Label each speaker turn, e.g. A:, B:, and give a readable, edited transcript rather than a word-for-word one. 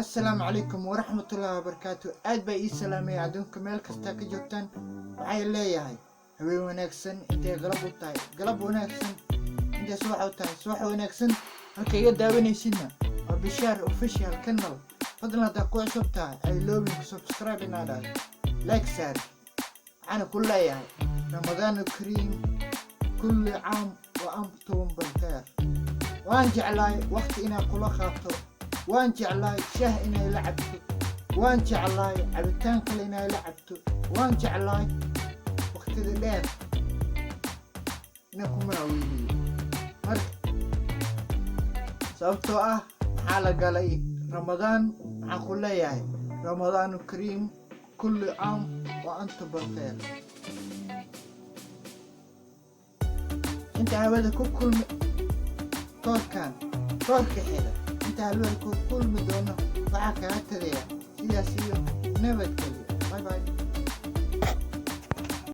A: Assalaamu calaykum waraxmatullaahi wabarakaatu. Aad baa ii salaamaya adduunka meel kasta ka joogtaan. Waxay leeyahay haween wanaagsan intay galab u tahay, galab wanaagsan intay subax u tahay, subax wanaagsan. Halka iga daawanaysidna waa Bishaar Official Channel. Fadlan haddaa ku cusub tahay, ay loobin subscribe inaa dhahdo, like saar. Waxaana ku leeyahay Ramadaanu kariim, kulli caam wa antum bilkhayr. Waan jeclahay waqti inaad kula qaato, waan jeclahay shaah inay la cabto, waan jeclahay cabitaan kale inay la cabto, waan jeclahay waqtida dheer inaan ku maaweeliyo. Marka sababtoo ah maxaa la galay Ramadaan, waxaan ku leeyahay Ramadaanu kariim, kulli caam wa antum bilkhayr. Inta hawada ku kulmi koorkan koorka xiga, inta hawada ku kulmi doono, waxaa kaga tagaya sidaas iyo nabadgelyo. Bye bye.